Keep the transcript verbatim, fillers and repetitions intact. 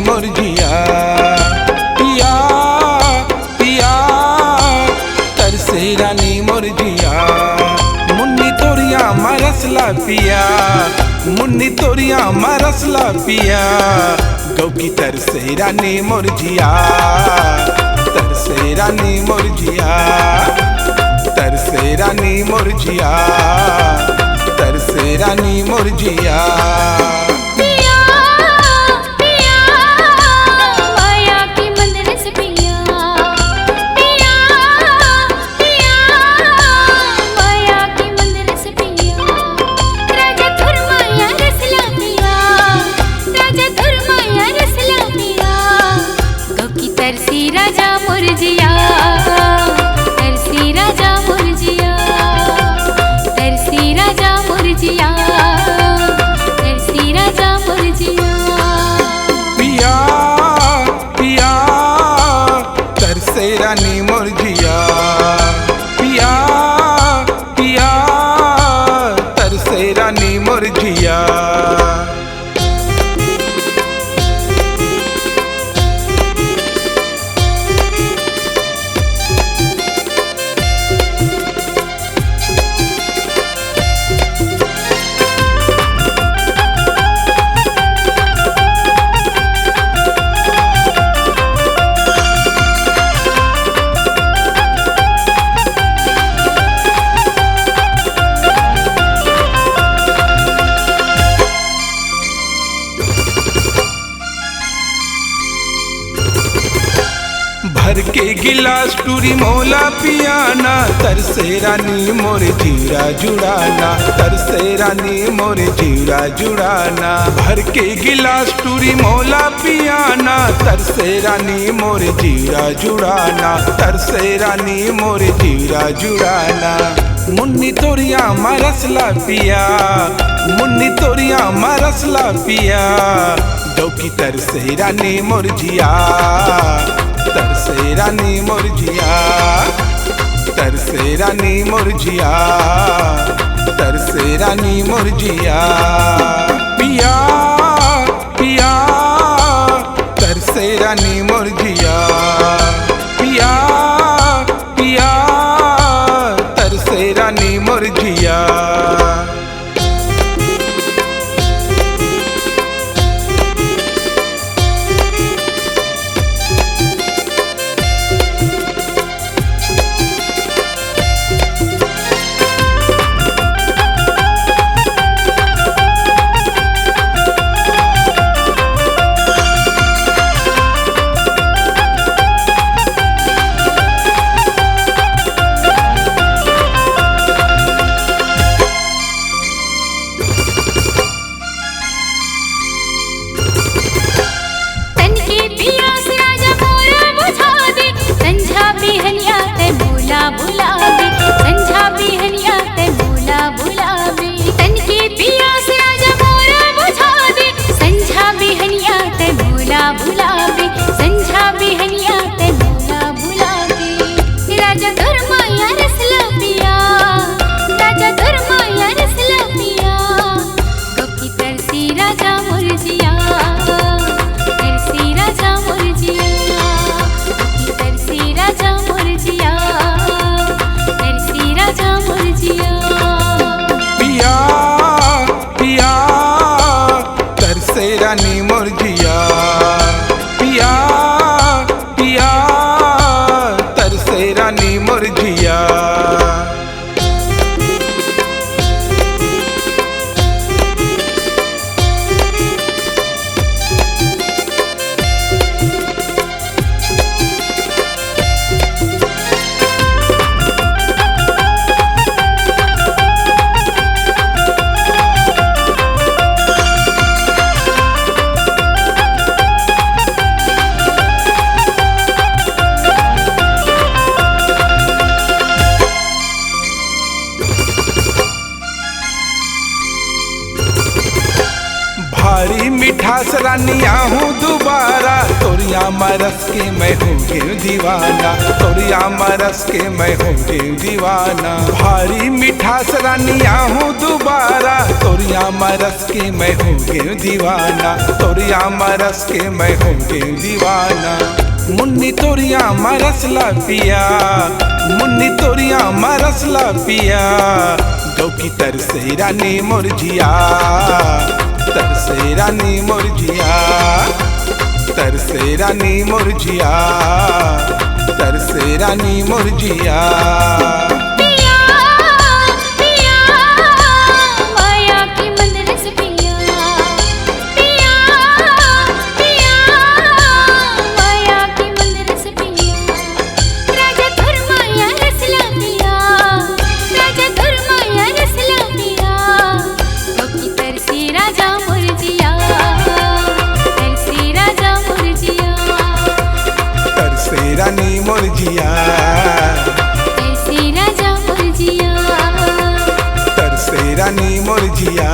मोर जिया, पिया, पिया, तरसे रानी मोर जिया। मुन्नी तोरिया मरसला पिया, मुन्नी तोरिया मरसला पिया। गौकी तरसे रानी मोर जिया, तरसे रानी मोर जिया, तरसे रानी मोर जिया, तरसे रानी मोर जिया। पिया, पिया, माया की मंदिर से पिया। पिया, पिया, माया की मंदिर से पिया। राजा धुरमाया रसला पिया। राजा धुरमाया रसला पिया। गौकी तरसी राजा मोर जिया, तरसी राजा मोर जिया, तरसी राजा मोर जिया, तरसी राजा मोर जिया। पिया, पिया, तरसे रानी मोर जिया। पिया, पिया, तरसे रानी मोर जिया। भर के गिलास टूरी मोला पियाना, तरसे रानी मोर जीरा जुड़ाना, तरसे रानी मोर जीरा जुड़ाना। भर के गिलास टूरी मोला पियाना, तरसे रानी मोर जीरा जुड़ाना, तरसे रानी मोर जीरा जुड़ाना। मुन्नी तोरिया मरसला पिया, मुन्नी तोरिया मरसला पिया। डौकी तरसे रानी मोर जिया, तरसे रानी मोर जिया, तरसे रानी मोर जिया, तरसे रानी मोर जिया। पिया, पिया, तरसे रानी मोर जिया। पिया, पिया, तरसे रानी मोर जिया। आहूँ दुबारा तोर याम रस के मैं हो गेंव दीवाना, तोर याम रस के मैं हो गेंव दीवाना। भारी मिठास रानी आहूँ दुबारा तोर याम रस के मैं हो गेंव दीवाना, तोर याम रस के मैं हो गेंव दीवाना। मुन्नी तोर याम रस ला पिया, मुन्नी तोर याम रस ला पिया। गौ की तरसे रानी मोर जिया, तरसे रानी मोर जिया, तरसे रानी मोर जिया, तरसे रानी मोर जिया। पिया, पिया, माया की मंद रस पिया। पिया, पिया, माया की मंद रस पिया। राजा तोर माया रस ला पिया, राजा तोर माया रस ला पिया। गौ की तरसे राजा मोर जिया, तरसे राजा मोर जिया। तरसे रानी मोर जिया, तरसे राजा मोर जिया। तरसे रानी मोर जिया,